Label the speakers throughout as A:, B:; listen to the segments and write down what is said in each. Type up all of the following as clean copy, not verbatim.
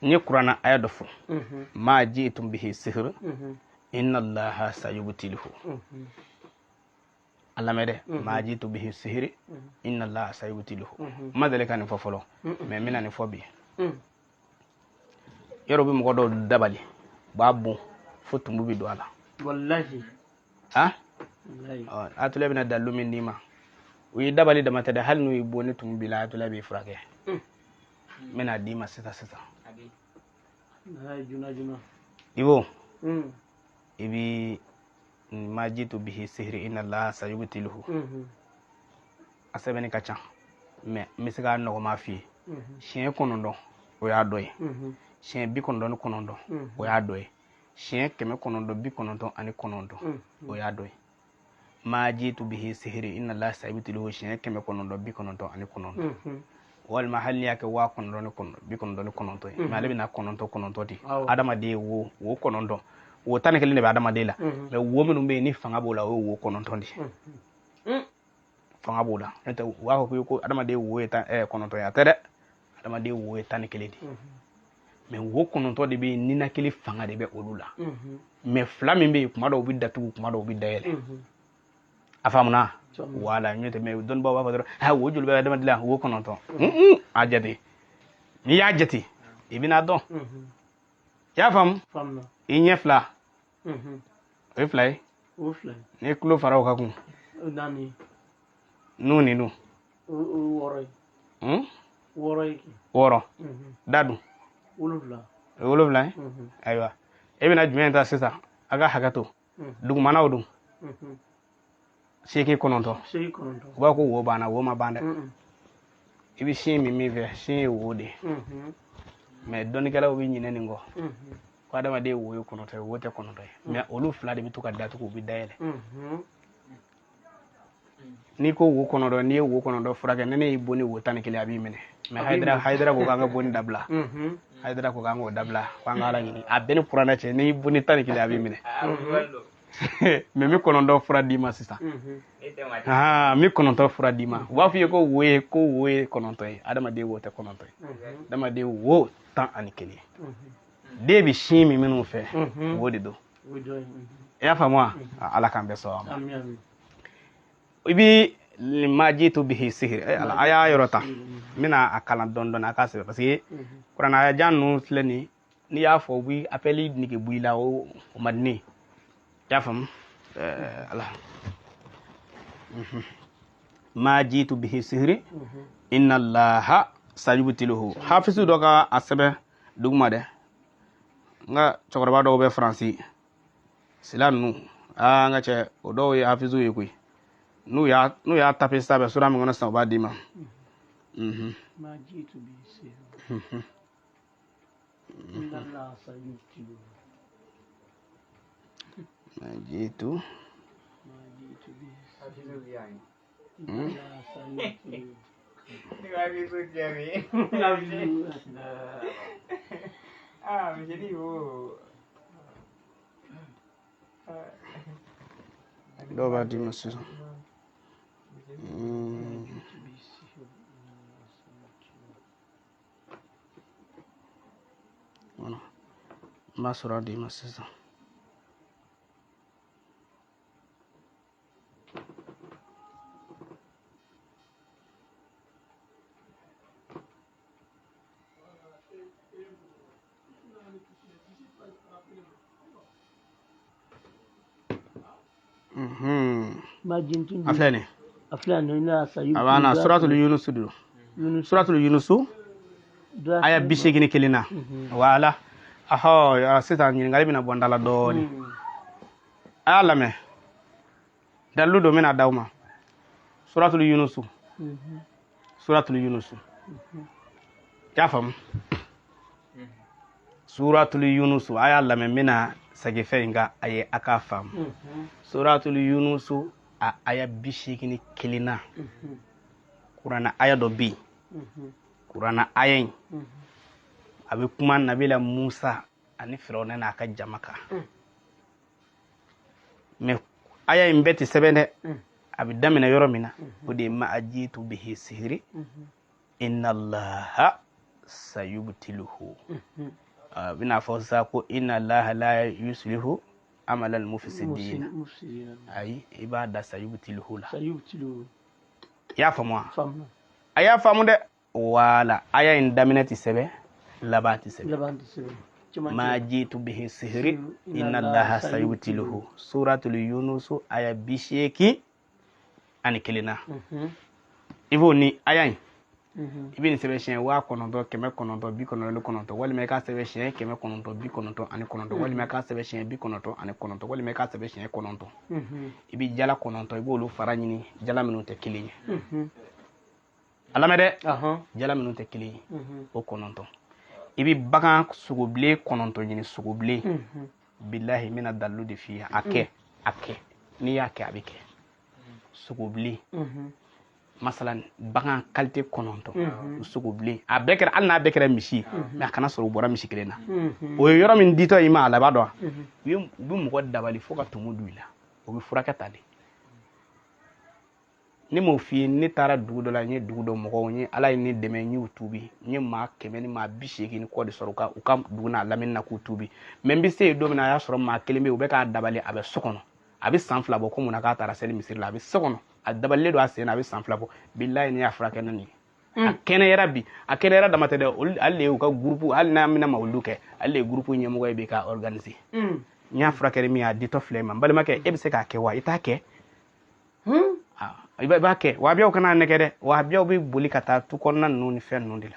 A: N ye kuranna aya dɔ fɔ, ma jitum bihi sihir inna allaha sayubtiluhu. A lamɛn dɛ, ma jitu bihi sihiri inna allaha sayubtiluhu. N ma deli ka nin fɔ fɔlɔ, mais n bɛna nin fɔ bi. Yɔrɔ bɛ mɔgɔ dɔw dabali, u b'a bon fo tumu bɛ don a la.
B: Wallahi.
A: Ah, Ayatollah bɛna dalilu min d'i ma, u ye dabali dama tɛ dɛ, hali n'u y'i bon ni tumu b'i la, Ayatollah b'i furakɛ. N bɛna d'i ma sisan sisan. I b'o i bi ma jitu bihi sihiri inna allaha sayubtiluhu. A sɛbɛnni ka ca, mais n bɛ se k'a nɔgɔma f'i ye. Siɲɛ 9, o y'a dɔ ye. Siɲɛ 99, o y'a dɔ ye. Siɲɛ 999, o y'a dɔ ye. Ma jitu bihi sihiri inna allaha sayubtiluhu siɲɛ 999, walima hali n'i y'a kɛ 9999 ye, mais ale bɛna kɔnɔntɔn kɔnɔntɔn di. Adamaden wo 9, wo 11 de bɛ adamaden la, mais wo minnu bɛ yen ni fanga b'o la, o ye wo 9 de ye. Fanga b'o la. N'o tɛ, u b'a fɔ ko adamaden wo ye tan 9 ye, a tɛ dɛ. Adamaden wo ye 11 de ye, mais wo 9 de bɛ yen, ninakili fanga de bɛ olu la. Mais fila min bɛ yen, kuma dɔw bɛ datugu, kuma dɔw bɛ dayɛlɛ. A faamuna? Wala, n'o tɛ, mais dɔnnibaaw b'a fɔ dɔrɔn, ha, wo joli bɛ adamaden la? Wo 9. A jate, n'i y'a jate, i bɛna dɔn. I y'a faamu? I ɲɛ fila, o ye fila ye. N'i ye tulo fara o kan kun, nun ni nun, 6. Da dun, o ye 7 ye. Ayiwa, e bɛna jumɛn ta sisan? A ka hakɛ to, dugumanaw dun, 8, 9. U b'a ko wo banna, wo ma ban dɛ. I bɛ sin min fɛ, sin ye wo de ye. Mais dɔnnikɛlaw bɛ ɲinɛ nin kɔ ko adamaden wo ye 9 ye, wo tɛ 9 ye, mais olu fila de bɛ to ka datugu, u bɛ dayɛlɛ. N'i ko wo 9, n'i ye wo 9 furakɛ, ni ne y'i bon ni wo 11, a b'i minɛ. Mais Hayidara ko k'an ka bonni dabila. Hayidara ko k'an k'o dabila, k'an ka Ala ɲini. A bɛɛ ni kuranɛ cɛ, n'i y'i bon ni 11, a b'i minɛ. Mais n bɛ 9 fura d'i ma sisan. N bɛ 9 fura d'i ma. U b'a f'i ye ko wo ye 9 ye. Adamaden wo tɛ 9 ye, adamaden wo 11. Den bɛ sin min minnu fɛ, wo de don. I y'a faamu wa? Ala k'an bɛɛ sɔn a ma. I bi ma jitu bihi sihiri. Ala, a y'a yɔrɔ ta, n bɛna a kalan dɔɔni dɔɔni, a k'a sɛbɛn, parce que kuranɛ aya jan ninnu filɛ nin, n'i y'a fɔ, u bɛ appel nege bɔ i la, o man di ne ye. I y'a faamu? Ala, ma jitu bihi sihiri inna allaha sayubtiluhu. Hafizu dɔ ka a sɛbɛn duguma dɛ. N ka cɛkɔrɔba dɔw bɛ Faransi sila ninnu, aa, n ka cɛ, o dɔw ye hafizu ye koyi. N'u y'a tape sisan, a bɛ sura min kɔnɔ sisan, u b'a d'i ma.
B: Ma jitu bihi sihiri inna allaha sayubtiluhu.
A: Ma jitu
B: Ma jitu bihi sihiri inna allaha sayubtiluhu. Hafizu.
C: Ah, menjadi oh.
A: Dɔw b'a d'i ma sisan.
B: Jitu bihi sihiri inna allaha sayubtiluhu.
A: Voilà. N b'a sɔrɔ a d'i ma sisan.
B: Ma jitu
A: A filɛ nin ye.
B: A filɛ nin ye, inna allaha sayubtiluhu.
A: A b'a na suratul Yunus don.
B: Yunus.
A: Suratul Yunus, aya 81 na. Wala, ahɔ, sisan ɲininkali bɛna bɔ n da la dɔɔni. A y'a lamɛn, dalilu dɔ bɛna d'aw ma. Suratul Yunus, suratul Yunus, i y'a faamu? Suratul Yunus, a y'a lamɛn, n bɛna segin fɛn in kan a ye, a k'a faamu. Suratul Yunus, a aya 81 na, kuranna aya dɔ bɛ yen. Kuranna aya in, a bɛ kuma nabila Musa ani Firawuna n'a ka jama kan. Mais aya in bɛɛ tɛ sɛbɛn dɛ. A bɛ daminɛ yɔrɔ min na, o de ye ma ajitu bihi sihiri inna allaha sayubtiluhu. A bɛna fɔ sisan ko inna allaha la yuslihu amalal mufsidina. Ayi, i b'a da sayubtiluhu la.
B: Sayubtiluhu.
A: I y'a faamu wa? A y'a faamu dɛ. Wala aya in daminɛ ti sɛbɛn, laban ti sɛbɛn.
B: Laban ti sɛbɛn.
A: Ma jitu bihi sihiri inna allaha sayubtiluhu, suratul yunusu aya 81 na. I b'o ni aya in, i bɛ nin sɛbɛn siɲɛ 9999, walima i k'a sɛbɛn siɲɛ 999, walima i k'a sɛbɛn siɲɛ 99, walima i k'a sɛbɛn siɲɛ 9. I bɛ jala 9, i b'olu fara ɲini, jala minnu tɛ kelen ye. A lamɛn dɛ, jala minnu tɛ kelen ye, o 9. I bɛ bagan sogobilen 9 ɲini, sogobilen. Bilahi, n bɛna dalilu de f'i ye. A kɛ, a kɛ, n'i y'a kɛ, a bɛ kɛ. Sogobilen, masalan bagan qualité 9, sogobilen, a bɛɛ kɛra, hali n'a bɛɛ kɛra misi ye, mais a kana sɔrɔ u bɔra misi kelen na. O ye yɔrɔ min ditɔ i ma, a laban dɔn, u bɛ mɔgɔ dabali fo ka tumu don i la. O bɛ furakɛ ta de. Ne m'o f'i ye, ne taara dugu dɔ la, n ye dugu dɔ mɔgɔw n ye, Ala ye ne dɛmɛ, n y'u tuubi. N ye maa 100 ni maa 80 ni kɔ de sɔrɔ u ka dugu n'a lamini na k'u tuubi. Mais n bɛ se yen don min na, a y'a sɔrɔ maa kelen bɛ yen, u bɛ k'a dabali, a bɛ so kɔnɔ, a bɛ san 2 bɔ. Ko mun na k'a taara seli misiri la? A bɛ so kɔnɔ, a dabalilen don a sen na, a bɛ san 2 bɔ. Bilayi, ne y'a furakɛ ne nin ye, a kɛnɛyara bi. A kɛnɛyara dama tɛ dɛ, olu ale de y'u ka groupe, hali n'a bɛna ma olu kɛ, ale de ye groupe ɲɛmɔgɔ ye bi k'a organiser. N y'a furakɛ ni min ye, a ditɔ filɛ ma. N balimakɛ, e bɛ se k'a kɛ wa? I t'a kɛ, i b'a kɛ. Wahabiyaw kana nɛgɛ dɛ. Wahabiyaw bɛ boli ka taa tu kɔnɔna ninnu ni fɛn ninnu de la,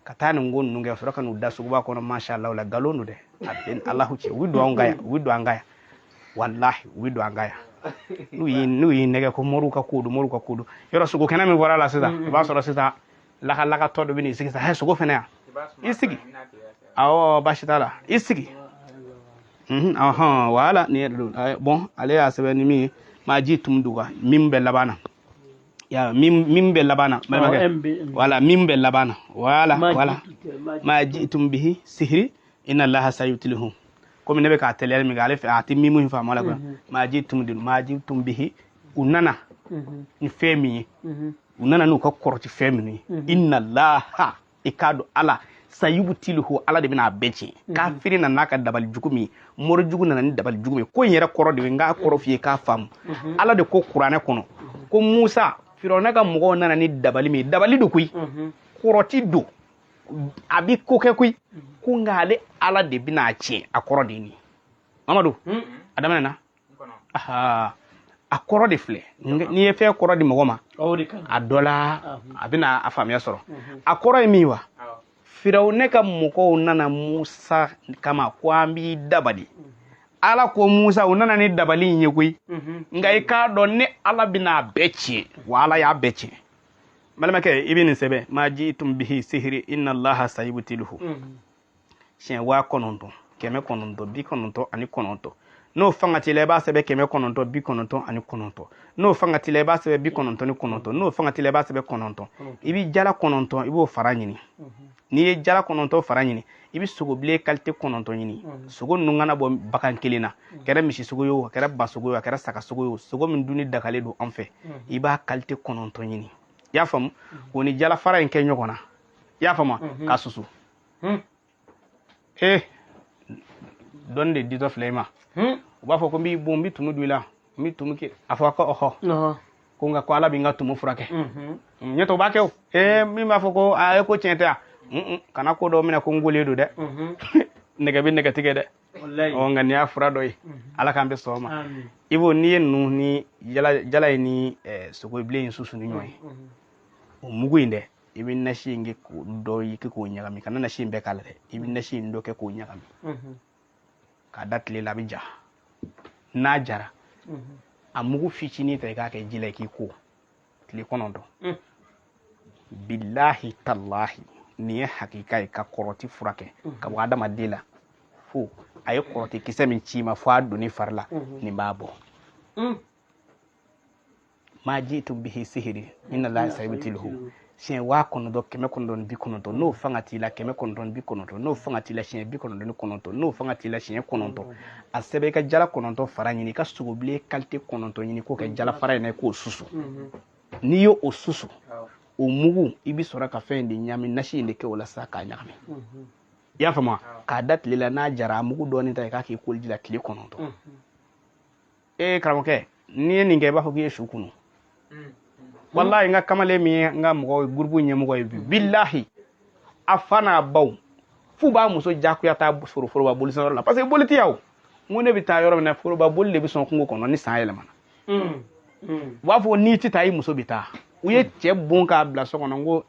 A: ka taa nin ko ninnu kɛ, ka sɔrɔ ka n'u da suguba kɔnɔ. Masha Allah, la nkalon don dɛ. A bɛ Alahu cɛ, u bɛ don anw ka yan, u bɛ don an ka yan, walahi, u bɛ don an ka yan. N'u y'i nɛgɛ ko moriw ka ko don, moriw ka ko don. Yɔrɔ sogo kɛnɛ min bɔra la sisan, i b'a sɔrɔ sisan lakalakatɔ dɔ bɛ n'i sigi sisan, hɛ, sogo fɛnɛ yan, i sigi. Awɔ, baasi t'a la, i sigi. Ɔhɔn, wala nin yɛrɛ don. Bon, ale y'a sɛbɛn ni min ye, maa ji tum duga min bɛ laban na ya, min bɛ laban na, balimakɛ, wala min bɛ laban na, wala wala ma jitum bihi sihiri inna allaha sayubtiluhu. Komi ne bɛ k'a teliyali min kɛ, ale fɛ a tɛ min faamu la quoi. Ma jitum dun, ma jitum bihi, u nana ni fɛn min ye, u nana n'u ka kɔrɔti fɛn minnu ye, inna allaha, i k'a dɔn Ala, sayubtiluhu, Ala de bɛna a bɛɛ tiɲɛ. Kafiri nana n'a ka dabali jugu min ye, mori jugu nana ni dabali jugu min ye, ko in yɛrɛ kɔrɔ de ye, n k'a kɔrɔ f'i ye k'a faamu. Ala de ko kuranɛ kɔnɔ ko Musa, Firawuna ka mɔgɔw nana ni dabali min ye, dabali don koyi, kɔrɔti don, a bɛ ko kɛ koyi, ko nka ale Ala de bɛna a tiɲɛ. A kɔrɔ de ye nin ye. Mamadu, a daminɛ na, a kɔrɔ de filɛ. N'i ye fɛn kɔrɔ di mɔgɔ ma, a dɔ la a bɛna a faamuya sɔrɔ. A kɔrɔ ye min wa, Firawuna ka mɔgɔw nana Musa kama ko an b'i dabali. Ala ko Musa, u nana ni dabali in ye koyi, nka i k'a dɔn ne Ala bɛna a bɛɛ tiɲɛ. Wa Ala y'a bɛɛ tiɲɛ. Balimakɛ, i bɛ nin sɛbɛn, ma jitum bihi sihiri inna allaha sayubtiluhu, siɲɛ 9999. N'o fanga t'i la, i b'a sɛbɛn 999. N'o fanga t'i la, i b'a sɛbɛn 99. N'o fanga t'i la, i b'a sɛbɛn 9. I bɛ jala 9, i b'o fara ɲini. N'i ye jala 9 fara ɲini, i bɛ sogobilen qualité 9 ɲini. Sogo ninnu kana bɔ bagan kelen na, a kɛra misi sogo ye o, a kɛra ba sogo ye o, a kɛra saga sogo ye o, sogo min dunni dagalen don an fɛ, i b'a qualité 9 ɲini. I y'a faamu? K'o ni jala fara in kɛ ɲɔgɔn na, i y'a faamu, k'a susu. Ee, dɔnni de ditɔ filɛ i ma. U b'a fɔ ko n b'i bon, n bɛ tumu don i la, n bɛ tumu kɛ. A fɔ ko ɔhɔ, ko nka ko Ala bɛ n ka tumu furakɛ. Ɲɛ tɛ, o b'a kɛ o. Ee, min b'a fɔ ko aa, ko tiɲɛ tɛ yan, kana ko dɔ minɛ ko n golen don dɛ. Nɛgɛ bɛ nɛgɛ tigɛ dɛ. Ɔ, nka nin y'a fura dɔ ye. Ala k'an bɛ sɔn ma. I b'o, n'i ye ninnu ni jala ye ni sogo bilen in susu ni ɲɔgɔn ye, o mugu in dɛ, i bɛ nasi in kɛ k'o dɔ kɛ k'o ɲagami. Kana nasi in bɛɛ k'a la dɛ, i bɛ nasi in dɔ kɛ k'o ɲagami k'a da tile la, a bɛ ja. N'a jara, a mugu fitinin ta, i k'a kɛ ji la, i k'i ko tile 9. Bilahi talahi, nin ye hakika ye ka kɔrɔti furakɛ ka bɔ adamaden la. Fo a ye kɔrɔti kisɛ min ci i ma, fo a donni fari la, nin b'a bɔ. Ma jitu bihi sihiri inna allaha sayubtiluhu, siɲɛ 9990. N'o fanga t'i la, 990. N'o fanga t'i la, siɲɛ 99. N'o fanga t'i la, siɲɛ 9. A sɛbɛn, i ka jala 9 fara ɲini, i ka sogobilen qualité 9 ɲini, k'o kɛ jala fara in na, i k'o susu. N'i y'o susu, O mugu, i bɛ sɔrɔ ka fɛn in de ɲami, nasi in de kɛ o la sisan k'a ɲagami. I y'a faamu? K'a da tile la, n'a jara, a mugu dɔɔnin ta, i k'a k'i koliji la tile 9. Ee karamɔgɔkɛ, n'i ye nin kɛ, i b'a fɔ k'i ye su kunu. Walahi, n ka kamalen min ye n ka mɔgɔ gurupu ɲɛmɔgɔ ye bi, bilahi, a fa n'a baw f'u b'a muso jagoya taa foroba boli sanyɔrɔ la, parce que boli tɛ yan. O n ko ne bɛ taa yɔrɔ min na, foroba boli de bɛ sɔn kungo kɔnɔ ni san yɛlɛmana. U b'a fɔ n'i tɛ taa, i muso bɛ taa. U ye cɛ bon k'a bila so kɔnɔ. N ko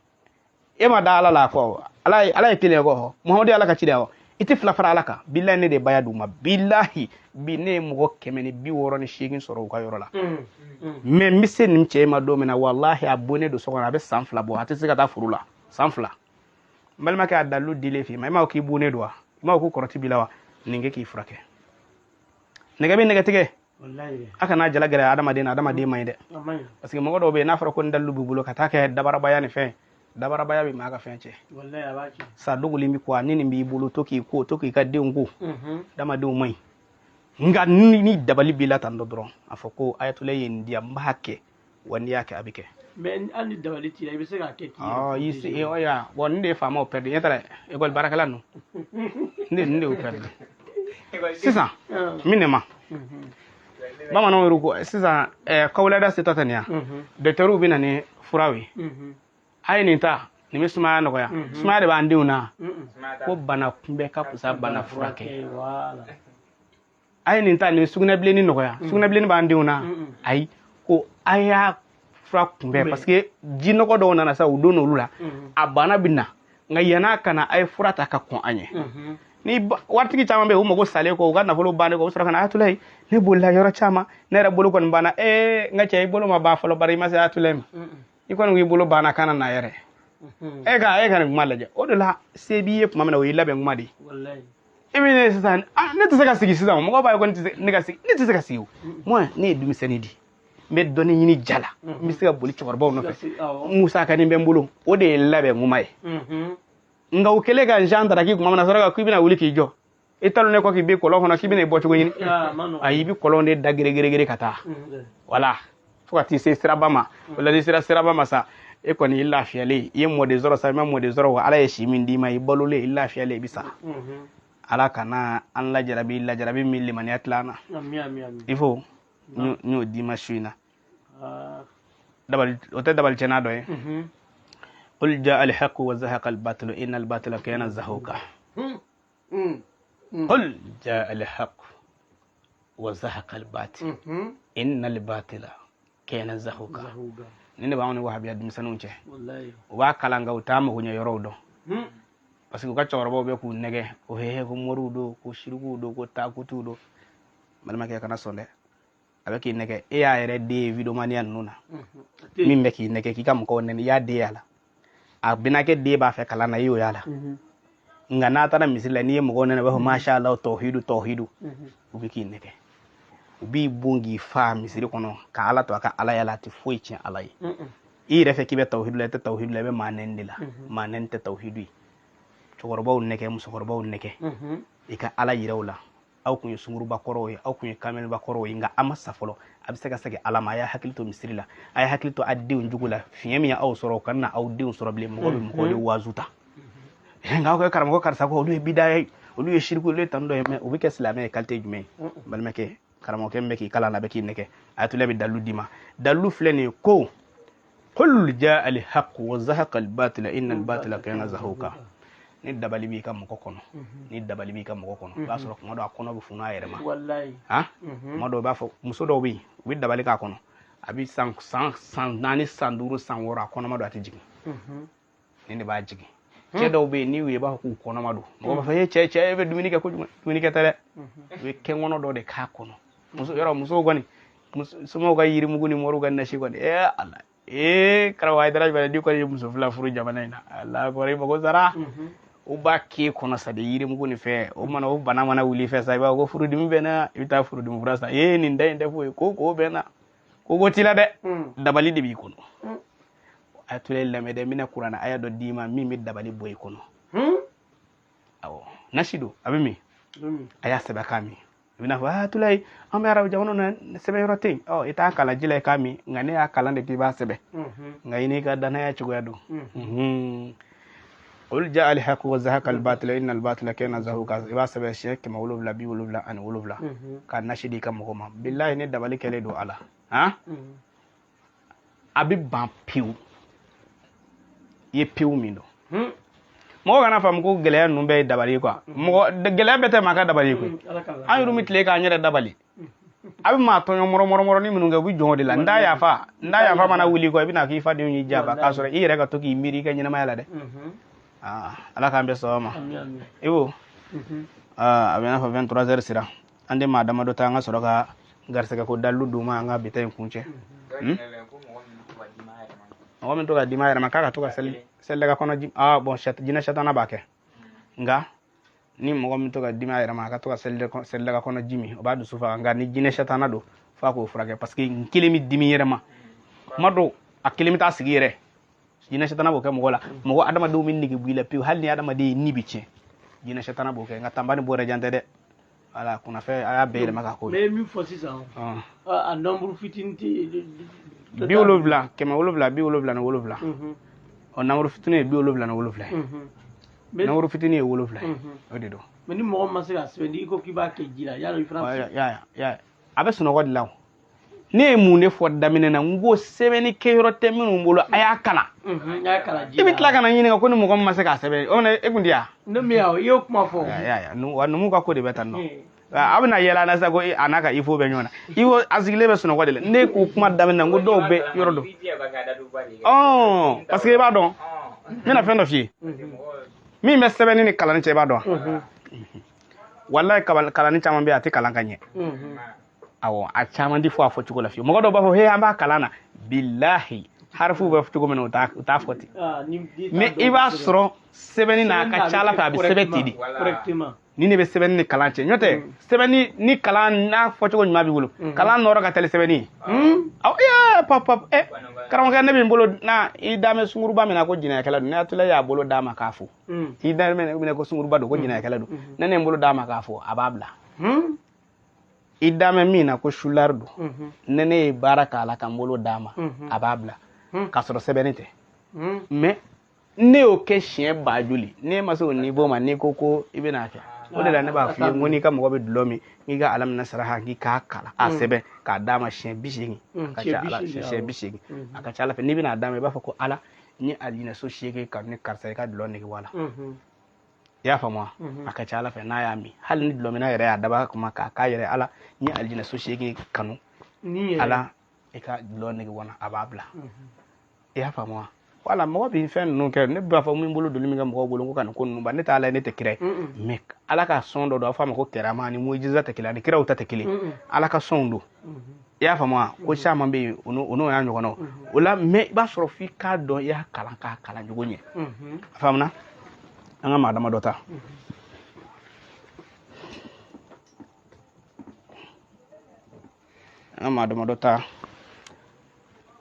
A: e ma da Ala la kɔ, Ala ye, Ala ye kelen ye kɔ, Muhamadu ye Ala ka ci de ye, i tɛ fila fara Ala kan. Bilahi, ne de baya d'u ma. Bilahi, bi ne ye mɔgɔ 168 sɔrɔ u ka yɔrɔ la. Mais n bɛ se nin cɛ in ma don min na, walahi, a bonnen don so kɔnɔ, a bɛ san 2 bɔ, a tɛ se ka taa foro la san 2. N balimakɛ, a dalilu dilen f'i ma, i m'a fɔ k'i bonnen don wa? I m'a fɔ ko kɔrɔti b'i la wa? Nin kɛ k'i furakɛ. Nɛgɛ bɛ nɛgɛ tigɛ. A kana jala gɛlɛya adamaden na, adamaden man ɲi dɛ, parce que mɔgɔ dɔw bɛ yen, n'a fɔra ko ni dalilu b'i bolo ka taa kɛ dabarabaya ni fɛn, dabarabaya bɛ maa ka fɛn cɛ. Sa dogolen bɛ ko ni nin b'i bolo, to k'i ko, to k'i ka denw ko, adamadenw man ɲi. Nka ni dabali b'i la tan dɔ dɔrɔn, a fɔ ko ayatollah ye nin di yan, n b'a kɛ wa. N'i y'a kɛ, a bɛ kɛ.
B: Mais hali ni dabali t'i la, i bɛ se k'a kɛ k'i
A: yɛrɛ i se ya. Bon, nin de ye faamaw pɛrɛdi ɲɛ taara ekɔli baarakɛla ninnu, nin de y'u pɛrɛdi sisan. Min de ma bamananw yɛrɛ ko sisan, kawulada se tɔ tɛ nin ya, dɔkitɛriw bɛ na ni furaw ye: a ye nin ta, nin bɛ sumaya nɔgɔya. Sumaya de b'an denw na. Ko bana kunbɛ ka fisa bana furakɛ. A ye nin ta, nin bɛ sugunɛbilenni nɔgɔya. Sugunɛbilenni b'an denw na? Ayi. Ko a y'a fura kunbɛ, parce que ji nɔgɔ dɔw nana sa, u don olu la, a bana bɛ na. Nka yann'a ka na, a ye fura ta ka kɔn a ɲɛ. Ni waritigi caman bɛ yen, u mago salen kɔ, u ka nafolo bannen kɔ, u sɔrɔ ka na: Ayatollah, ne bolila yɔrɔ caman, ne yɛrɛ bolo kɔni banna. Ee, n ka cɛ, i bolo ma ban fɔlɔ, bari i ma se Ayatollah ma. I kɔni ko i bolo banna, kana na yɛrɛ. E ka nin kuma lajɛ. O de la, se b'i ye tuma min na, o y'i labɛn kuma de ye. E bɛ ne sisan, ne tɛ se ka sigi sisan. Mɔgɔw b'a ye ko ne tɛ se ne ka sigi, ne tɛ se ka sigi o. Moi, ne ye denmisɛnnin di, n bɛ dɔnni ɲini ja la, n bɛ se ka boli cɛkɔrɔbaw nɔfɛ, musakanin bɛ n bolo, o de ye labɛn kuma ye. Nka o kɛlen ka n jan daraki tuma min na, sɔrɔ ka k'i bɛna wuli k'i jɔ, i talon ne kɔ k'i bɛ kɔlɔn kɔnɔ, k'i bɛna i bɔcogo ɲini. Ayi, i bɛ kɔlɔn de da geregeregere ka taa, wala fo ka t'i se siraba ma. O la, n'i sera siraba ma sa, e kɔni i lafiyalen, i ye mɔden sɔrɔ sa, i ma mɔden sɔrɔ wa, Ala ye si min d'i ma, i balolen, i lafiyalen, i bɛ sa. Ala kana an lajarabi lajarabi min limaniya tila an na. Il faut n y'o d'i ma su in na. Dabali, o tɛ dabali tiɲɛna dɔ ye. Qul jaa alhaqu wa zahaqa albatilu inna albatila kana zahuka. Qul jaa alhaqu wa zahaqa albatil inna albatila kana zahuka. Nin de b'anw ni wahabiya denmisɛnninw cɛ. U b'a kalan, nka u t'a mago ɲɛ yɔrɔw dɔn, parce que u ka cɛkɔrɔbaw bɛ k'u nɛgɛ ko hehe, ko moriw don, ko sirikuw don, ko takutuw don. Balimakɛ, kana sɔn dɛ, a bɛ k'i nɛgɛ. E y'a yɛrɛ den ye videomaniya ninnu na, min bɛ k'i nɛgɛ k'i ka mɔgɔw nɛni, i y'a den y'a la. A bɛnakɛ den b'a fɛ kalan na, i y'o y'a la. Nka n'a taara misiri la, n'i ye mɔgɔw nɛnɛ, u b'a fɔ masha Allah, tawhidu, tawhidu. U bɛ k'i nɛgɛ, u b'i bon k'i fa misiri kɔnɔ ka Ala to a ka Ala la, a tɛ foyi tiɲɛ Ala ye. I yɛrɛ fɛ k'i bɛ tawhidu la, i tɛ tawhidu la, i bɛ maa nɛni de la. Maa nɛni tɛ tawhidu ye. Cɛkɔrɔbaw nɛgɛ, musokɔrɔbaw nɛgɛ, i ka Ala yira u la. Aw kun ye sunguruba kɔrɔw ye, aw kun ye kamɛliba kɔrɔw ye, nka a ma sa fɔlɔ, a bɛ se ka segin Ala ma. A y'a hakili to misiri la, a y'a hakili to a denw jugu la. Fiɲɛ min ye aw sɔrɔ, o kana na aw denw sɔrɔ bilen. Mɔgɔ bɛ mɔgɔw de wazu ta, nka aw ka karamɔgɔ karisa ko olu ye bidaya ye, olu ye siriku, olu ye tan dɔ ye, mais u bɛ kɛ silamɛ ye qualité jumɛn ye? Balimakɛ, karamɔgɔkɛ min bɛ k'i kalan na, a bɛ k'i nɛgɛ. Ayatollah bɛ dalilu d'i ma. Dalilu filɛ nin ye ko qul jaa al-haqq wa zahaqa al-batil inna al-batila kana zahuka. Ni dabali b'i ka mɔgɔ kɔnɔ, ni dabali b'i ka mɔgɔ kɔnɔ, i b'a sɔrɔ kuma dɔ a kɔnɔ bɛ funu a yɛrɛ ma. Han, kuma dɔ i b'a fɔ muso dɔw bɛ yen, u bɛ dabali k'a kɔnɔ, a bɛ san san san 4, san 5, san 6, a kɔnɔma don, a tɛ jigin. Nin de b'a jigin. Cɛ dɔw bɛ yen, n'i y'u ye, i b'a fɔ k'u kɔnɔma don. Mɔgɔ b'a fɔ e cɛ, cɛ, e bɛ dumuni kɛ kojugu. Dumuni kɛ tɛ dɛ, u bɛ kɛnkɔnɔ dɔ de k'a kɔnɔ. Muso yɔrɔ, musow kɔni, somɔgɔw ka yirimugu ni moriw ka nasi kɔni, ee Ala, ee karamɔgɔ Hayidara jumɛn, n'i kɔni ye muso fila furu jamana in na, Ala kɔrɔ, i mago sara. U b'a k'e kɔnɔ sa de, yirimugu ni fɛn. O mana o bana mana wuli fɛ sa, i b'a fɔ ko furudimi bɛ n na, i bɛ taa furudimi fura san. Ee, nin da in tɛ foyi ko ko bɛ n na, ko ko t'i la dɛ, dabali de b'i kɔnɔ. Ayatollah lamɛn dɛ, n bɛna kuranɛ aya dɔ d'i ma min bɛ dabali bɔ i kɔnɔ. Awɔ, nasi don, a bɛ min, a y'a sɛbɛn k'a min. I bɛna fɔ aa Tulayi, an bɛ arabu jamana na, sɛbɛn yɔrɔ tɛ yen. Ɔ, i t'a kalan ji la i k'a min, nka ne y'a kalan de k'i b'a sɛbɛn, nka i n'i ka danaya cogoya don. Qul jaa al-haqqu wa zahaqa al-batilu inna al-batila kana zahuqa. I b'a sɛbɛn siɲɛ 777 ka nasi di i ka mɔgɔ ma. Bilahi, ne dabali kɛlen don a la, han, a bɛ ban pewu. I ye pewu min don, mɔgɔ kana faamu ko gɛlɛya ninnu bɛɛ ye dabali ye quoi. Mɔgɔ gɛlɛya bɛɛ tɛ maa ka dabali ye koyi. An yɛrɛ bɛ tile k'an yɛrɛ dabali. A bɛ maa tɔɲɔ mɔrɔmɔrɔmɔrɔnin minnu kɛ, u bɛ jɔn o de la. N t'a yafa, n t'a yafa mana wuli kɔ, i bɛna k'i fadenw y'i janfa, k'a sɔrɔ i yɛrɛ ka to k'i miiri i ka ɲɛnamaya la dɛ. Ala k'an bɛn sababa ma. Ibu, a bɛ i n'a fɔ 23 heures sera, an tɛ maa damadɔ ta, an ka sɔrɔ ka garisɛgɛ ko dalilu d'u ma, an ka bi ta in kuncɛ. Mɔgɔ min to ka dimi a yɛrɛ ma, k'a ka to ka selidaga kɔnɔ ji. Ah bon, jinɛ satana b'a kɛ, nka ni mɔgɔ min to ka dimi a yɛrɛ ma, a ka to ka selidaga kɔnɔ ji min, o b'a dusu faga. Nka ni jinɛ satana don, f'a k'o furakɛ, parce que n kelen bɛ dimi yɛrɛ ma, kuma dɔw a kelen bɛ taa sigi yɛrɛ. Jinɛ satana b'o kɛ mɔgɔ la, mɔgɔ adamadenw bɛ nege bɔ i la pewu, hali ni adamaden ni bɛ tiɲɛ, jinɛ satana b'o kɛ. Nka tanba ni bɔrɛ jan tɛ dɛ. Wala kunnafɛn a y'a bɛɛ yɛlɛma ka ko
B: ye. N bɛ min fɔ sisan, a nombre fitinin tɛ
A: 70, 777. Ɔ, nombre fitinin ye 77 ye, nombre fitinin ye 7 ye, o de don.
B: Mais ni mɔgɔ ma se ka sɛbɛn, n'i ko k'i b'a kɛ ji la, yala i fana
A: ya a bɛ sunɔgɔ de la o. Ne ye mun de fɔ daminɛ na? N ko sɛbɛnni kɛyɔrɔ tɛ minnu bolo, a y'a kalan. I bɛ tila ka na ɲininka ko ni mɔgɔ min ma se k'a sɛbɛn, o e kun di yan.
B: Ne min i y'o kuma fɔ.
A: Wa numuw ka ko de bɛ tan nɔ. A bɛna yɛlɛ a la sisan ko a n'a ka ifo bɛ ɲɔgɔn na. Ifo a sigilen bɛ sunɔgɔ de la. Ne ko kuma daminɛ na, n ko dɔw bɛ yɔrɔ dɔn. Parce que i b'a dɔn, n bɛna fɛn dɔ f'i ye min bɛ sɛbɛnni ni kalanni cɛ, i b'a dɔn. Walayi, kalanni caman bɛ yen, a tɛ kalan ka ɲɛ. Awɔ, a caman ti fɔ a fɔ cogo la fiyewu. Mɔgɔ dɔw b'a fɔ he, an b'a kalan na, bilahi, harifuw bɛ cogo min na, u t'a fɔ ten. Mais i b'a sɔrɔ sɛbɛnni na, a ka ca ala fɛ, a bɛ sɛbɛn ten de. Ni ne bɛ sɛbɛnni ni kalan cɛ, n'o tɛ sɛbɛnni ni kalan n'a fɔcogo ɲuman b'i bolo, kalan nɔrɔ ka teli sɛbɛnni ye. Awɔ, ee pap pap, karamɔgɔkɛ, ne bɛ n bolo na i da mɛn sunguruba min na ko jinɛkɛla don, ne Atula y'a bolo d'a ma k'a fo, i da mɛn ko sunguruba don ko jinɛkɛla don, ne ne n bolo d'a ma k'a fo, a b'a bila. I da mɛn min na ko sulari don, ne ne ye baara k'a la ka n bolo d'a ma, a b'a bila, k'a sɔrɔ sɛbɛnni tɛ. Mais ne y'o kɛ siɲɛ ba joli, ne ma se o niveau ma. N'i ko ko i bɛna kɛ, o de la ne b'a f'i ye, n ko n'i ka mɔgɔ bɛ dulɔ min, k'i ka alamina saraha, k'i k'a kalan a sɛbɛn k'a d'a ma siɲɛ 80, a ka ca ala siɲɛ 80, a ka ca ala fɛ, n'i bɛna d'a ma, i b'a fɔ ko ala, n ye alijinɛso 8 kanu ni karisa i ka dulɔ nege bɔ a la. I y'a faamu wa? A ka ca ala fɛ, n'a y'a min, hali ni dulɔminna yɛrɛ y'a dab'a kama k'a k'a yɛrɛ, ala, n ye alijinɛso 8 kanu, ala, i ka dulɔ nege bɔ n na, a b'a bila. I y'a faamu wa? Wala mɔgɔ bɛ fɛn ninnu kɛ, ne b'a fɔ min bolo doni min kɛ mɔgɔw bolo ko ka nin ko ninnu ban, ne t'a la, ne tɛ kira ye, mais ala ka sɔn dɔ don, a fɔ a ma ko kɛrama ni mujiza tɛ kelen, ani kiraw ta tɛ kelen, ala ka sɔnw don. I y'a faamu wa? Ko caman bɛ yen, o n'o y'a ɲɔgɔnnaw o la. Mais i b'a sɔrɔ f'i k'a dɔn, i y'a kalan k'a kalan cogo ɲɛ. A faamuna? An ka maa damadɔ ta. An ka maa damadɔ ta,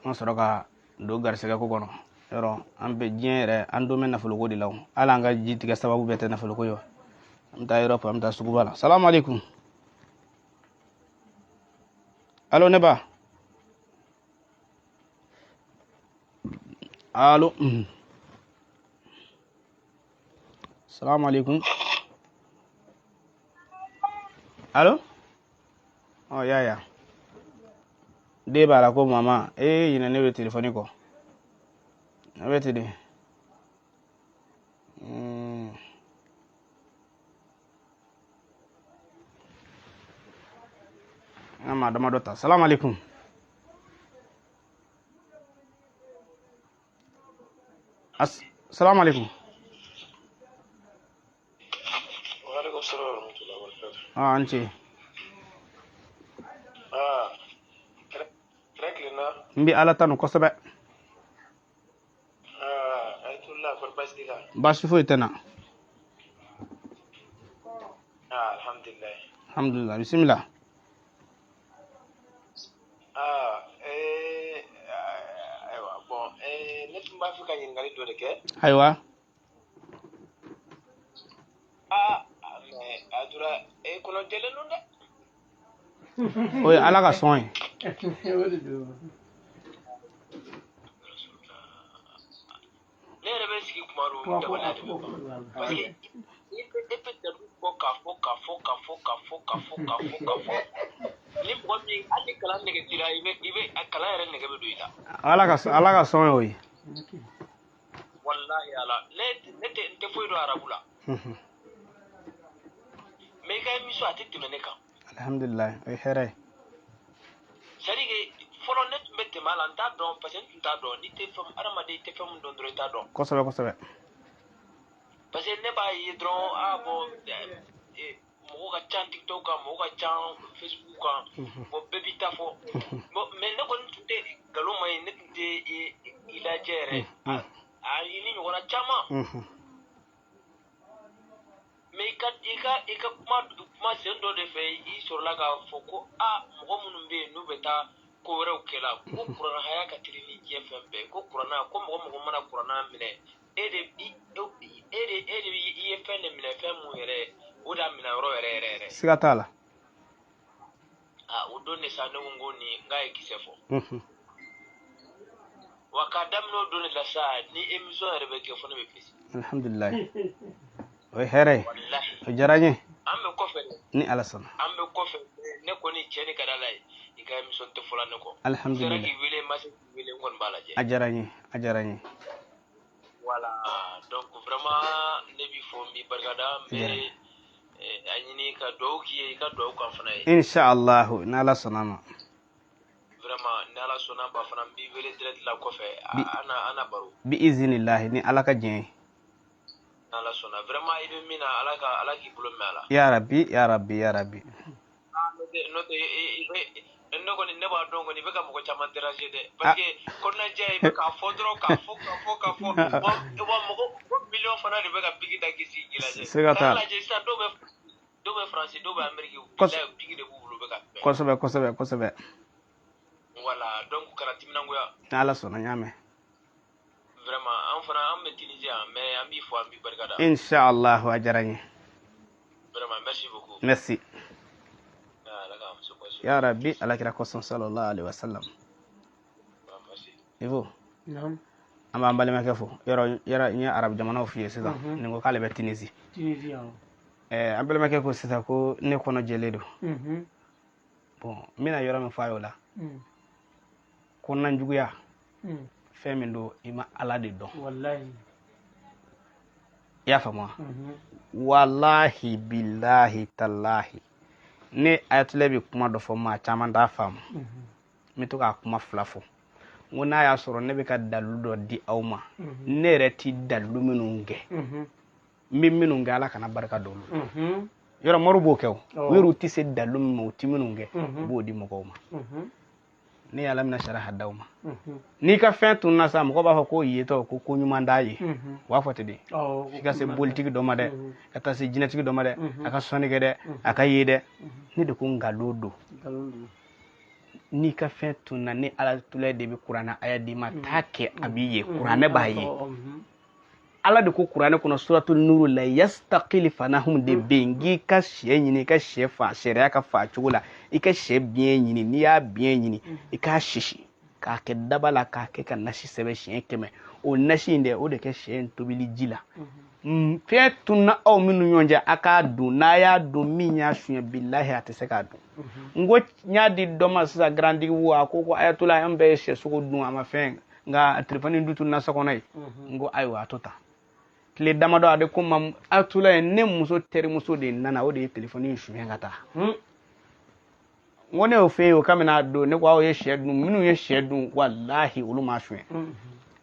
A: an sɔrɔ ka don garisɛgɛ ko kɔnɔ. Yɔrɔ an bɛ diɲɛ yɛrɛ, an don bɛ nafoloko de la o. Hali an ka ji tigɛ sababu bɛɛ tɛ nafoloko ye wa? An bɛ taa yɔrɔ fɔ, an bɛ taa suguba la. Salamu aleykum. Alo, ne ba. Alo. Salamu aleykum. Alo. Ɔ, ya ya. Den b'a la ko mama, e ɲinɛ ne bɛ telefɔni kɔ. A bɛ ten de. An ka maa damadɔ ta. Salamu aleykum. Salamu aleykum. Ah, an ce. N bɛ ala tanu kosɛbɛ. Baasi foyi tɛ n na. Alhamdulilah, bisimila.
D: Ne tun b'a fɛ ka ɲininkali dɔ de kɛ.
A: Ayiwa.
D: Mais a tora e kɔnɔ jɛlen don dɛ.
A: O ye Ala ka sɔn ye.
B: O de don.
D: Ne yɛrɛ bɛ sigi kuma dɔw
B: Kuma ko
D: dabaliya
B: a
D: de bɛ
B: ko
D: ban.
B: ko b'a la.
D: Parce que e bɛ dalu bɔ k'a fɔ k'a fɔ k'a fɔ k'a fɔ k'a fɔ k'a fɔ k'a fɔ. Ni mɔgɔ min hali ni kalan nege t'i la, i bɛ a kalan yɛrɛ nege bɛ don i la.
A: Ala ka sɔn ye o ye.
D: Walahi Ala, ne tɛ n tɛ foyi dɔn arabu la. Mais i ka émission a tɛ tɛmɛ ne kan.
A: Alhamdulilayi, o ye hɛrɛ ye.
D: C'est à dire que fɔlɔ ne tun bɛ tɛmɛ a la, n t'a dɔn parce que n tun t'a dɔn. N'i tɛ fɛn, hadamaden i tɛ fɛn min dɔn dɔrɔn i t'a dɔn.
A: Kosɛbɛ kosɛbɛ.
D: Parce que ne b'a ye dɔrɔn, ah bon, mɔgɔw ka ca TikTok kan, mɔgɔw ka ca Facebook kan, bon bɛɛ b'i ta fɔ. Bon mais ne kɔni tun tɛ nkalon ma ye, ne tun tɛ i lajɛ yɛrɛ. A i ni ɲɔgɔnna caman. Mais i ka kuma sen dɔ de fɛ, i sɔrɔla k'a fɔ ko a mɔgɔ minnu bɛ yen n'u bɛ taa ko wɛrɛw kɛ la, ko kuranna haya ka teli ni diɲɛ fɛn bɛɛ, ko kuranna, ko mɔgɔ mana kuranna minɛ, e de i e de e de i ye fɛn de minɛ, fɛn mun yɛrɛ o de y'a minɛ yɔrɔ yɛrɛ yɛrɛ yɛrɛ.
A: Siga t'a la.
D: A o don de sa, ne ko n ko nin n k'a ye kisɛ fɔ. Wa k'a daminɛ o don de la sa, ni émission yɛrɛ bɛ kɛ fo ne bɛ pressé.
A: Alhamdulilayi, o ye hɛrɛ ye.
D: Walahi.
A: O diyara n ye.
D: An bɛ kɔfɛ dɛ.
A: Ni Ala sɔnna.
D: An bɛ kɔfɛ, ne kɔni cɛ ni ka di Ala ye, i ka émission tɛ fɔla ne kɔ. N sera
A: Alhamdulilayi.
D: k'i wele, n ma se k'i wele, n kɔni b'a lajɛ.
A: A diyara n ye, a diyara n ye.
D: Voilà, donc vraiment ne b'i fo, n b'i barikada, n bɛ
A: Diyara.
D: a ɲini ka dugawu k'i ye, i ka dugawu kan fana ye.
A: Inshallah, ni Ala sɔnna a ma.
D: Vraiment ni Ala sɔnna ba fana, n b'i wele direct la kɔfɛ, an na baro.
A: Bi izinillahi, ni Ala ka diɲɛ ye.
D: Ni Ala sɔnna, vraiment i bɛ min na, Ala ka Ala k'i bolo mɛn a la.
A: Ya Rabbi, ya Rabbi, ya Rabbi.
D: Ah, n'o tɛ i bɛ ne kɔni ne b'a dɔn kɔni i bɛ ka mɔgɔ caman déranger dɛ, parce que kɔnɔnajɛya i bɛ k'a fɔ dɔrɔn k'a fɔ k'a fɔ k'a fɔ, wa mɔgɔ miliyɔn fana de bɛ ka biki da k'i sigi k'i lajɛ.
A: Siga t'a
D: K'a
A: la.
D: lajɛ sisan, dɔw bɛ Faransi, dɔw bɛ Amérique, bilahi biki de b'u bolo u bɛ ka fɛn.
A: Kosɛbɛ kosɛbɛ kosɛbɛ.
D: Voilà, donc kana timinangoya.
A: Ni Ala sɔnna, n y'a mɛn.
D: Vraiment an fana an bɛ Tunisie yan, mais an b'i fo, an b'i barikada.
A: Inshallah, a diyara n ye.
D: Vraiment merci beaucoup.
A: Merci.
D: Ah, Ala k'an muso kɔsɔn.
A: Ya Rabbi, Ala kira kosɔn, sallallahu alaihi wasallam.
D: Ah, merci.
A: Ivo.
B: Naam.
A: An b'an balimakɛ fo yɔrɔ yɔrɔ, n ye arabu jamanaw f'i ye sisan. Nin ko k'ale bɛ Tunisie.
B: Tunisie awɔ.
A: An balimakɛ ko sisan ko ne kɔnɔ jɛlen don. Bon, n bɛna yɔrɔ min fɔ a ye o la, kɔnɔnajuguya, fɛn min don, i ma Ala de dɔn.
B: Wallahi.
A: I y'a faamu wa? Walahi bilahi talahi, ne Ayatollah bɛ kuma dɔ fɔ, maa caman t'a faamu. N bɛ to k'a kuma fila fɔ, n ko n'a y'a sɔrɔ ne bɛ ka dalilu dɔ di aw ma, ne yɛrɛ ti dalilu minnu kɛ, n bɛ minnu kɛ, Ala kana barika don olu la. Yɔrɔ moriw b'o kɛ o. U yɛrɛw tɛ se dalilu min ma, u ti minnu kɛ, u b'o di mɔgɔw ma. Ne ye Ala mina sariya d'aw ma. N'i ka fɛn tununa sa, mɔgɔ b'a fɔ ko yetɔ ko ko ɲuman d'a ye. U b'a fɔ ten de.
B: Awɔ.
A: F'i ka se bolitigi dɔ ma dɛ, ka taa se jinɛtigi dɔ ma dɛ, a ka sɔnni kɛ dɛ, a ka ye dɛ. Ne de ko nkalon don.
B: Nkalon don.
A: N'i ka fɛn tununa, ne Alatulɛ de bɛ kuranɛ aya d'i ma, taa kɛ a b'i ye, kuranɛ b'a ye. Ala de ko kuranɛ kɔnɔ, suratul nuru la, yastakilifanahum de bɛ yen, k'i ka sɛ ɲini, i ka sɛ fa sariya ka fa cogo la, i ka sɛ biɲɛ ɲini, n'i y'a biɲɛ ɲini, i k'a sisi k'a kɛ daba la, k'a kɛ ka nasi sɛbɛn siɲɛ 100, o nasi in dɛ, o de kɛ sɛ in tobili ji la. Fɛn tununa aw minnu ɲɔgɔn cɛ, a k'a dun. N'a y'a dun, min y'a suɲɛ, bilahi a tɛ se k'a dun. N ko n y'a di dɔ ma sisan, garantigi wo, a ko ko Ayatollah, an bɛɛ ye sɛ sogo dun, a ma fɛn, nka telefɔni du tununa so kɔnɔ yen. N ko ayiwa, a to tan. Tile damadɔ, a de ko n ma, Ayatollah ye, ne muso terimuso de nana, o de ye telefɔni in suɲɛ ka taa. N ko ne y'o f'e ye o kabini a don, ne ko aw ye sɛ dun, minnu ye sɛ dun, walahi olu m'a suɲɛ.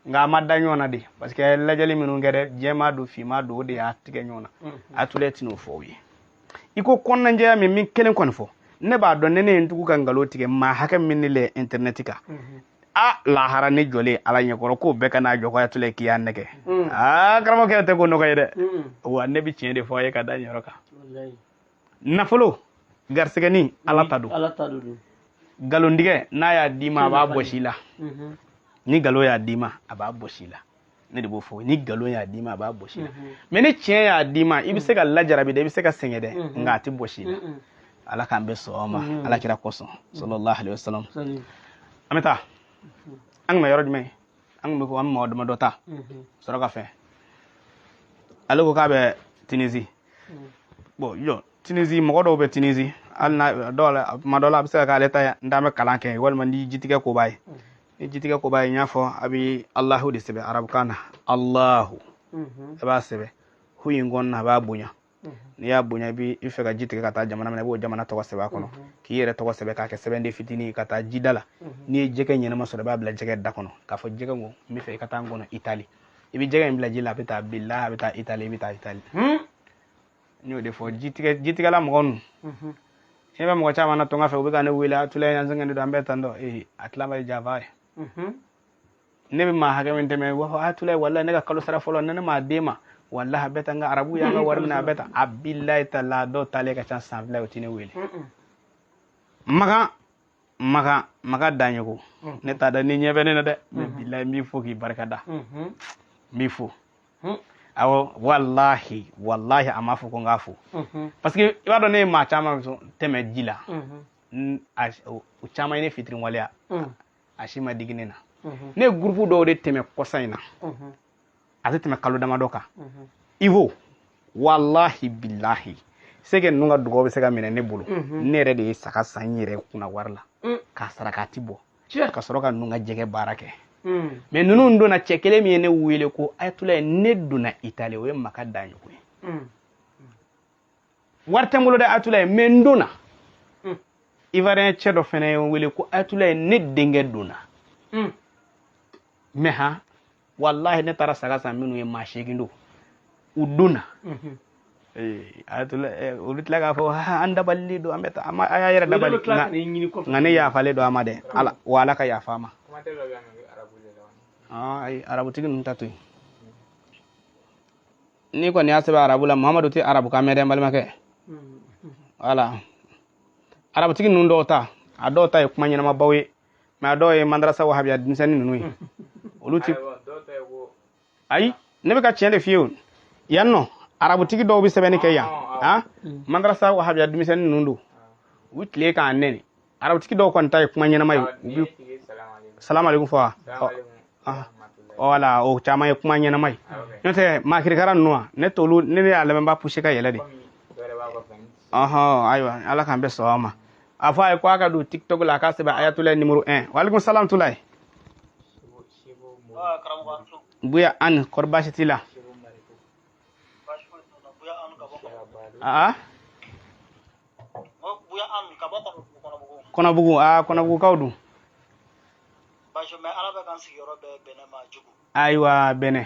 A: Nka a ma da ɲɔgɔn na de, parce que a ye lajɛli minnu kɛ dɛ, jɛman don, finman don, o de y'a tigɛ ɲɔgɔn na. Ayatollah tɛn'o fɔ aw ye. I ko kɔnɔnajɛya min min kelen kɔni fɔ, ne b'a dɔn, ne ne ye n tugu ka nkalon tigɛ maa hakɛ min ne lɛ internet kan, a lahara ne jɔlen Ala ɲɛkɔrɔ, k'o bɛɛ ka n'a jɔ ko Ayatollah k'i y'a nɛgɛ. Aa, karamɔgɔkɛ tɛ ko nɔgɔ ye dɛ. Wa ne bɛ tiɲɛ de fɔ aw ye ka da nin yɔrɔ kan.
B: Wallahi.
A: Nafolo garisɛgɛni, Ala ta don.
B: Ala ta don.
A: Nkalontigɛ, n'a y'a d'i ma, a b'a bɔsi i la. Ni nkalon y'a d'i ma, a b'a bɔsi i la. Ne de b'o fɔ, ni nkalon y'a d'i ma, a b'a bɔsi i la. Mais ni tiɲɛ y'a d'i ma, i bɛ se ka lajarabi dɛ, i bɛ se ka sɛgɛn dɛ, nka a tɛ bɔsi i la. Ala k'an bɛɛ sɔn ma, Ala kira kosɔn, sallallahu alaihi wasallam. An bɛ taa, an kun bɛ yɔrɔ jumɛn? An kun bɛ ko an bɛ mɔgɔ damadɔ ta sɔrɔ ka fɛn. Ale ko k'a bɛ Tunisie. Bon, jɔ Tunisie, mɔgɔ dɔw bɛ Tunisie, hali n'a dɔw la, tuma dɔw la a bɛ se ka k'ale ta ye, n t'an bɛ kalan kɛ, walima ni jitigɛ ko b'a ye. Ni jitigɛ ko b'a ye, n y'a fɔ, a bɛ Alahu de sɛbɛn arabukan na. Alahu, a b'a sɛbɛn hu in kɔnɔna, a b'a bonya. N'i y'a bonya, i b'i fɛ ka ji tigɛ ka taa jamana min na, i b'o jamana tɔgɔ sɛbɛn a kɔnɔ, k'i yɛrɛ tɔgɔ sɛbɛn, k'a kɛ sɛbɛnden fitinin ka taa jida la. N'i ye jɛgɛ ɲɛnama sɔrɔ, i b'a bila jɛgɛ da kɔnɔ k'a fɔ jɛgɛ ko n bɛ fɛ i ka taa n kɔnɔ Itali. I bɛ jɛgɛ in bila ji la, a bɛ taa bila, a bɛ taa Itali, i bɛ taa Itali. N y'o de fɔ jitigɛla mɔgɔ ninnu. I bɛ mɔgɔ caman na tunga fɛ, u bɛ ka ne wele, a Tulayi, an sɛgɛnnen don, an bɛɛ tan tɔ. Ee, a tila bɛ janfa ye. Ne bɛ maa hakɛ min tɛmɛ, u b'a fɔ a Tulayi, walayi ne ka kalo sara fɔlɔ, ne m'a d'e ma, walahi a bɛɛ tan, n ka arabu y'an ka wari minɛ, a bɛɛ tan. A bilayi ta la, dɔw taalen ka ca san 2, o tɛ ne wele. Makan, Makan, Makan Daɲogo, ne t'a dɔn ni ɲɛ bɛ ne na dɛ, mais bilayi n b'i fo k'i barika da, n b'i fo. Awɔ, walahi, walahi, a m'a fɔ ko n k'a fo, parce que i b'a dɔn ne ye maa caman tɛmɛ ji la, o caman ye ne fitiri waleya, a si ma digi ne na. Ne ye groupe dɔw de tɛmɛ kɔsa in na, a tɛ tɛmɛ kalo damadɔ kan. Ivo, walahi bilahi, se que ninnu ka dugawu bɛ se ka minɛ ne bolo. Ne yɛrɛ de ye saga san n yɛrɛ kunna wari la k'a sarakati bɔ ka sɔrɔ ka ninnu ka jɛgɛ baara kɛ. Mais ninnu donna, cɛ kelen min ye ne wele ko Ayatulayi, ne donna Itali, o ye Maka Daɲogo ye. Wari tɛ n bolo dɛ, Ayatulayi, mais n donna. Ivoirien cɛ dɔ fana ye n wele ko Ayatulayi, ne denkɛ donna. Mais han, walahi, ne taara saga san minnu ye, maa 8 don, u donna. Ayatulayi, olu tila k'a fɔ an dabalilen don, an bɛ taa, a y'a yɛrɛ dabali, nka ne yafalen don a ma dɛ. Ala wa, Ala ka yafa a ma. Ayi, arabutigi ninnu ta to yen. N'i kɔni y'a sɛbɛn arabu la, Muhamadu tɛ arabukan mɛn dɛ, n balimakɛ. Wala arabutigi ninnu dɔw ta, a dɔw ta ye kuma ɲɛnamabaw ye, mais a dɔw ye madarasa wahabiya denmisɛnnin ninnu ye, olu ti. Ayi, ne bɛ ka tiɲɛ de f'i ye. O yan nɔ, arabutigi dɔw bɛ sɛbɛnni kɛ yan, han, madarasa wahabiya denmisɛnnin ninnu don, u bɛ tile k'an nɛni. Arabutigi dɔw kɔni ta ye kuma ɲɛnama ye, u bɛ salamu aleykum fɔ wa. Wala, o caman ye kuma ɲɛnama ye. N'o tɛ maakirikara ninnu wa, ne t'olu, ne y'a lamɛn, n b'a pousser ka yɛlɛ de. Ɔhɔn, ayiwa, Ala k'an bɛɛ sɔn a ma. A fɔ a ye ko a ka don TikTok la, a k'a sɛbɛn Ayatollah numéro 1. Walekum salam Tulayi. Buya an, kɔri baasi t'i la? Aa, Kɔnɔbugu, aa, Kɔnɔbugukaw dun. Ayiwa, Bɛnɛ.